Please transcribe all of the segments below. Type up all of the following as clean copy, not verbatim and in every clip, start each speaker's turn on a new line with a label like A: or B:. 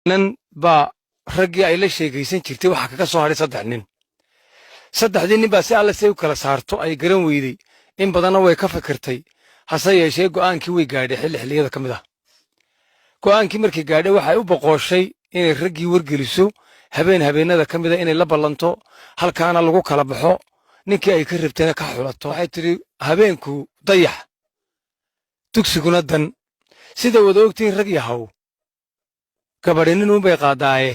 A: Nin baa raggii ay la sheekaysan jirtay waxaa kaga soo hadhay saddex nin. Saddexdii nin baa si alle say u kala saarto ay garan weyday. In badanna way ka fikirtay, hase yeeshee go'aankii way gaadhay xilli xilliyada ka mid ah. Go'aankii markii gaadhay, waxay u boqooshay inay raggii wargeliso habeen habeennada ka mida, inay la ballanto, halkaana lagu kala baxo, ninkii ay ka rabtayna ka xulato. Waxay tidhi, "Habeenku dayax, dugsiguna dan. Sida wada ogtihiin, rag yahow, gabadhi nin uunbay qaadaaye,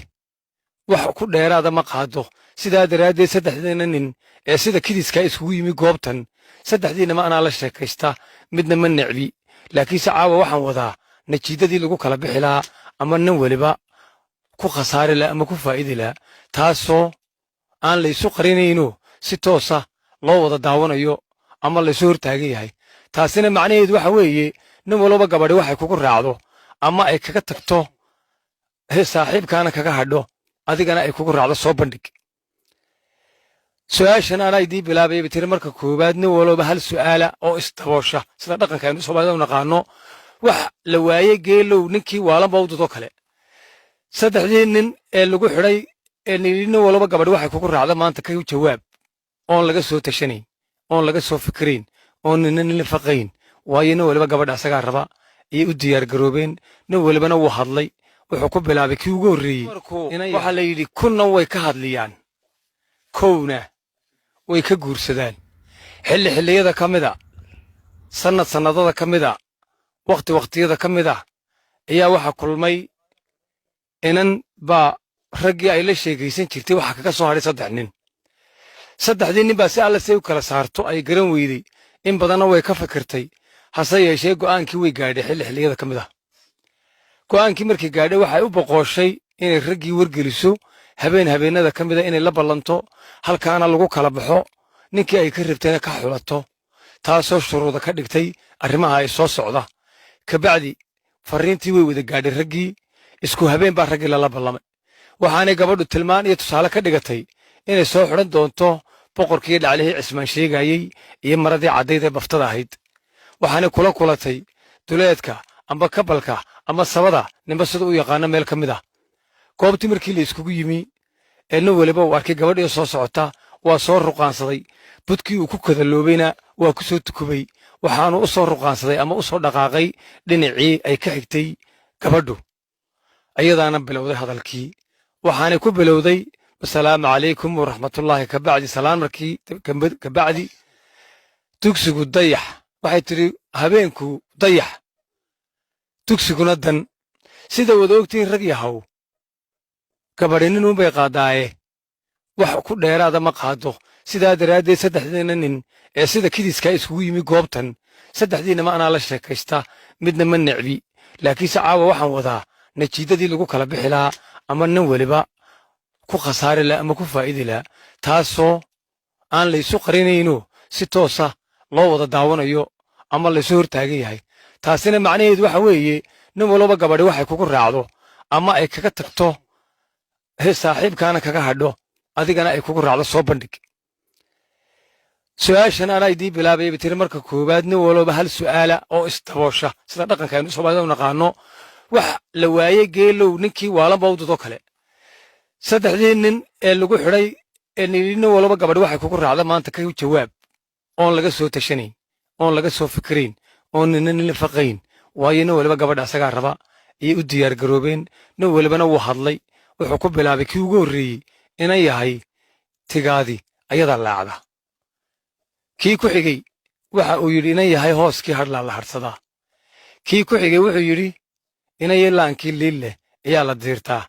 A: wax ku dheeraada ma qaado. Sidaa daraaddeed, saddexdiina nin ee sida kidiskaa iskugu yimi goobtan, saddexdiinama anaa la sheekaysta, midna ma necbi. Laakiinse caawa waxaan wadaa najiidadii lagu kala bixi lahaa, ama nin weliba ku khasaari laha ama ku faa'idi lahaa, taasoo aan laysu qarinayno, si toosa loo wada daawanayo ama laysu hortaagan yahay. Taasina macnaheedu waxa weeye, nin walba gabadhi waxay kugu raacdo ama ay kaga tagto, saaxiibkaana kaga hadho, adigana ay kugu raacdo, soo bandhig." "Su'aashan anaa idiin bilaabaya," bay tiri. "Marka koowaad, nin walba hal su'aala oo isdaboosha, sida dhaqanka aynu Soomaalida u naqaano, wax la waaye geelow ninkii waalanba u dudoo kale. Saddexdii nin ee lagu xidhay ee nin walba gabadhi waxay kugu raacda maanta ka jawaab, oon laga soo tashanayn, oon laga soo fikirayn, oon nina nin faqayn, waayo nin waliba gabadha asagaa raba, ayay u diyaargaroobeen. Nin walibana wuu hadlay. Wuxuu ku bilaabay kii ugu horreeyey. Waxaa la yidhi, kunna way ka hadliyaan, kowna way ka guursadaan. Xilli xilliyada ka mida, sannad sannadada ka mida, wakhti wakhtiyada ka mid ah, ayaa waxaa kulmay inan baa raggii ay la sheekaysan jirtay waxaa kaga soo hadhay saddex nin. Saddexdii nin baa si alle say u kala saarto ay garan weyday. In badanna way ka fikirtay, hase yeeshee go'aankii way gaadhay xilli xilliyada ka mid ah. Go'aankii markii gaadhay, waxay u boqooshay inay raggii wargeliso habeen habeennada ka mida, inay la ballanto, halkaana lagu kala baxo, ninkii ay ka rabtayna ka xulato, taasoo shuruuda ka dhigtay arrimaha ay soo socda. Kabacdi farriintii way wada gaadhay raggii. Isku habeen baa raggii lala ballamay. Waxaanay gabadhu tilmaan iyo tusaale ka dhigatay inay soo xidhan doonto boqorkii dhaclihii Cismaan sheegayey iyo maradii caddayd ee baftada ahayd. Waxaanay kula kulatay duleedka amba kabalka ama sabada, ninba sida u yaqaano, meel ka mid ah. Goobtii markii la iskugu yimi ee nin weliba uu arkay gabadhii soo socota, waa soo ruqaansaday. Budkii uu ku kadaloobayna waa ku soo tukubay. Waxaanu u soo ruqaansaday ama u soo dhaqaaqay dhinacii ay ka xigtay gabadhu. Ayadaana bilowday hadalkii. Waxaanay ku bilowday, 'Asalaamu calaykum waraxmatullaahi.' Kabacdi salaan markii kabacdi, dugsigu dayax, waxay tidhi, 'Habeenku dayax, dugsiguna dan. Sida wada ogtihiin, rag yahow, gabadhi nin uunbay qaadaaye, wax ku dheeraada ma qaado. Sidaa daraaddeed, saddexdiina nin ee sida kidiskaa iskugu yimi goobtan, saddexdiinama anaa la sheekaysta, midna ma necbi. Laakiinse caawa waxaan wadaa najiidadii lagu kala bixi lahaa, ama nin weliba ku khasaari laha ama ku faa'idi lahaa, taasoo aan laysu qarinayno, si toosa loo wada daawanayo ama laysu hortaagan yahay. Taasina macnaheedu waxa weeye, nin walba gabadhi waxay kugu raacdo ama ay kaga tagto, saaxiibkaana kaga hadho, adigana ay kugu raacdo, soo bandhig. Su'aashan anaa idiin bilaabaya," bay tiri. "Marka koowaad, nin walba hal su'aala oo isdaboosha, sida dhaqanka aynu Soomaalida u naqaano, wax la waaye geelow ninkii waalanba u dudoo kale. Saddexdii nin ee lagu xidhay ee nin walba gabadhi waxay kugu raacda maanta ka jawaab, oon laga soo tashanayn, oon laga soo fikirayn, oon nina nin faqayn, waayo nin waliba gabadha asagaa raba, ayay u diyaargaroobeen. Nin walibana wuu hadlay. Wuxuu ku bilaabay kii ugu horreeyey, inan yahay tigaadi ayadaa laacda. Kii ku xigay waxa uu yidhi, inan yahay hooskii hadhlaa la hadhsadaa. Kii ku xigay wuxuu yidhi, inaya laankii liil leh ayaa la diirtaa.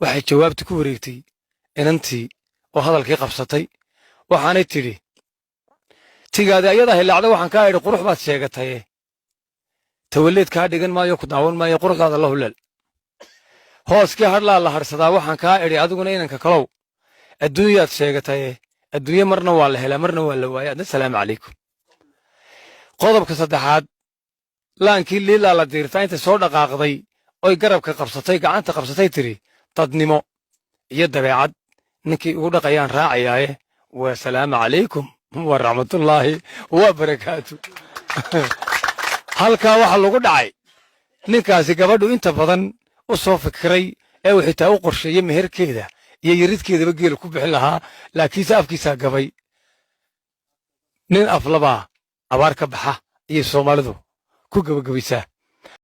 A: Waxay jawaabti ku wareegtay inantii oo hadalkii qabsatay. Waxaanay tidhi, tigaadi ayadaa hilaacda. Waxaan kaa idhi, qurux baad sheegataye, tawaleed kaa dhigan maayo, ku daawan maayo, quruxdaada la huleel. Hooskii hadhlaa la hadhsadaa waxaan kaa idhi, adiguna inanka kalow, adduunyaad sheegataye, adduunye marna waa la helaa, marna waa la waaya. Adna salaamu calaykum. Qodobka saddexaad, laankii liilaa la diirtaa, intay soo dhaqaaqday oy garabka qabsatay, gacanta qabsatay, tidhi, dadnimo iyo dabeecad ninkii ugu dhaqayaan raacayaaye, wasalaamu calaykum waraxmatullaahi wa barakaatu. Halkaa waxa lagu dhacay ninkaasi gabadhu inta badan u soo fikiray ee Ee uu xitaa u qorsheeyey meherkeeda iyo yaridkeedaba geelu ku bixin lahaa, laakiinse afkiisaa gabay. Nin aflabaa abaar ka baxa ayay Soomaalidu ku gebagabaysaa.